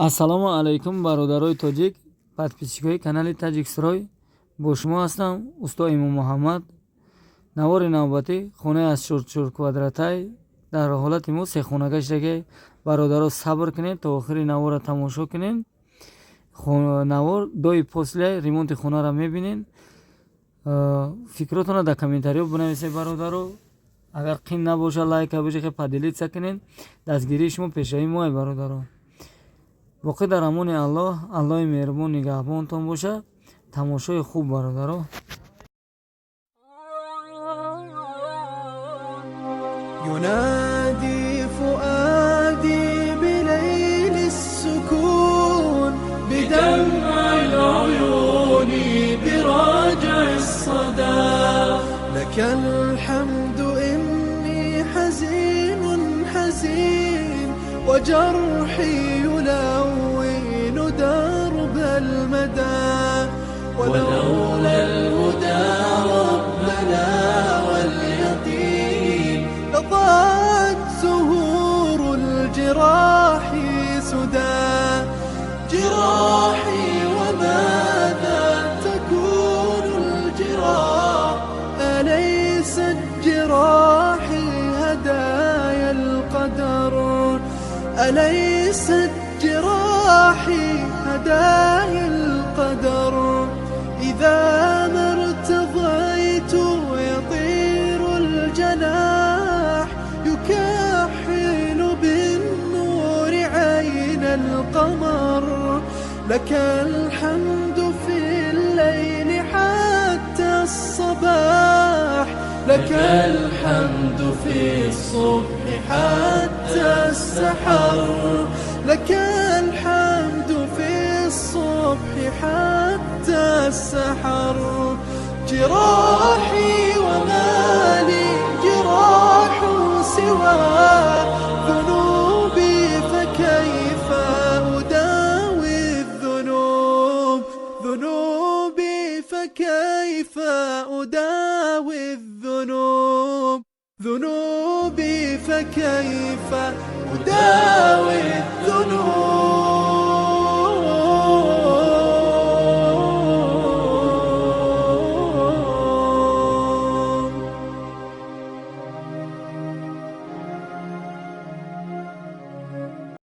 Ассалому алайкум, бародарои тоҷик, подписчикои канали Таҷикстрой. Бо шумо ҳастам, усто Имом Муҳаммад. Навори навбатӣ: хонаи аз чорчор квадратай дар ҳолати мо сехонагаштаге. Бародаро, сабр кунед, то охири навора тамошо кунед. Навор до и после ремонти хонаро мебинед. Фикротонро дар комментариҳо бинависед, бародаро. Агар қин набошад, лайка бижихе, поделиться кунед. Дастгирии шумо пешравии моe, бародаро. Боқӣ дар амони Аллоҳ. Аллоҳи меҳрубон нигаҳбонтон бошад. Тамошои хуб, бародаро. ينادي فؤادي بليل السكون، بدمع العيون، براجع الصدى. لك الحمد إني حزين حزين، وجرحي يلون درب المدى، ولولا الهدى ربنا واليقين لضاعت زهور الجراح سدى. جراحي وماذا تكون الجراح؟ أليست جراحي هدايا القدر؟ أليست جراحي هدايا القدر؟ إذا ما ارتضيت يطير الجناح، يكحل بالنور عين القمر. لك الحمد في الليل حتى الصباح، لك الحمد في الصبح حتى السحر، لك الحمد في الصبح حتى السحر. جراحي وما لي جراح سوى ذنوبي، فكيف أداوي الذنوب؟ ذنوبي فكيف أداوي الذنوب؟ ذنوبي فكيف أداوي الذنوب؟